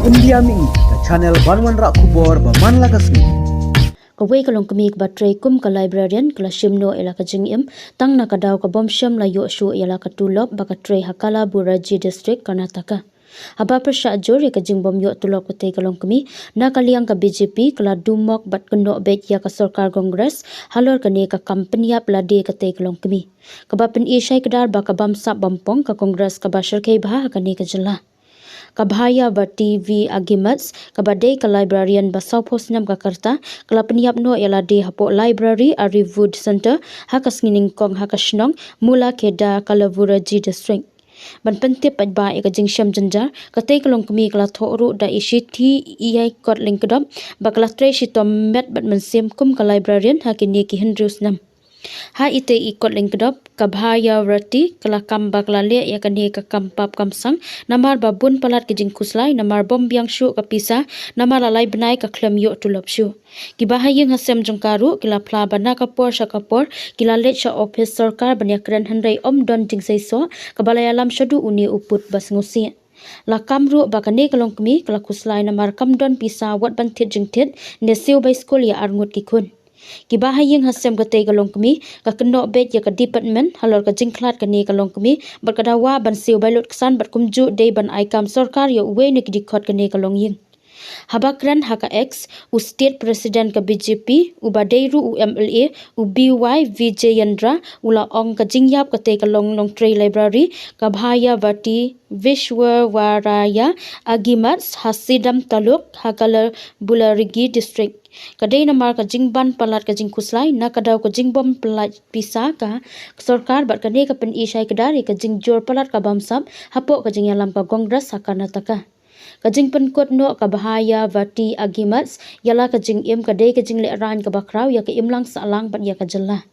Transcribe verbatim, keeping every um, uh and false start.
India Mih, ka channel ban wanrah khubor ba man la ka sngi. Kawei ka longkmie kaba trei kum ka librarian ka la shim noh ïa la ka jingim tang na ka daw ka bym shym la ïoh shuh ïa la ka tulop ba ka trei ha Kalaburagi District, Karnataka. Haba pyrshah jur ïa ka jingbym ïoh tulop katei ka longkmie, na ka liang ka B J P ka la dumok bad kynnoh beit ïa ka sorkar Congress halor kane ka kam pynïap lade katei ka longkmie, kaba pyni shai kdar ba ka bamsap bampong ka Congress kaba shyrkhei bha ha kane ka jylla. Ka Bhayavati V Agimats, kaba dei ka librarian ba sawphew snem ka rta, ka la pynïap noh ïa lade hapoh library Ariwood Center ha ka sngi Nyngkong ha ka shnong Mulakheda, Kalaburagi District. Ban pyntip paidbah ïa ka jingshem jynjar, katei ka longkmie ka la thoh ruh da i shithi ïa i kot lyngkdop ba ka la trei shitom met bad mynsiem kum ka librarian ha kine ki hynriew snem. Ha itei i kot lyngkdop, ka Bhayavati ka la kam ba ka la leh ïa kane ka kam pap kam sang namar ba bun palat ki jingkhuslai namar bym biang shuh ka pisa, namar la lai bnai ka khlem ïoh tulop shuh. Kiba ha ïing ha sem jong ka ruh ki la phla ba na ka por sha ka por ki la leit sha ophis sorkar ban ïakren hynrei ym don jingseisoh kaba la ïalam shaduh une u pud ba sngewsih. La kam ruh ba kane ka longkmie ka la khuslai namar kam don pisa wat ban thied jingthied ne siew bai skul ïa arngut ki khun. Kiba ha ïing ha sem katei ka longkmie ka kynnoh beit ïa ka department halor ka jingkhlad kane ka longkmie bad ka dawa ban siew bai lut ksan bad kumjuh dei ban ai kam sorkar ïa uwei na ki dkhot kane ka longïing. Haba kren ha ka X, u State President ka B J P, uba dei ruh u M L A, u B Y Vijayendra, u la ong ka jingïap katei ka long nongtrei library, ka Bhayavati Vishwavaraya Agimats ha Sidam Taluk ha Kalaburagi District, ka dei namar ka jingban palat ka jingkhuslai na ka daw ka jingbym pynlait pisa ka sorkar bad kane ka pyni shai kdar ïa ka jingjur palat ka bamsap hapoh ka jingïalam ka Congress ha Karnataka. Ka jingpynkut noh ka Bhayavati Agimats ïa la ka jingim ka dei ka jinglehrain kaba khraw ïa ka imlang sahlang bad ïa ka jylla.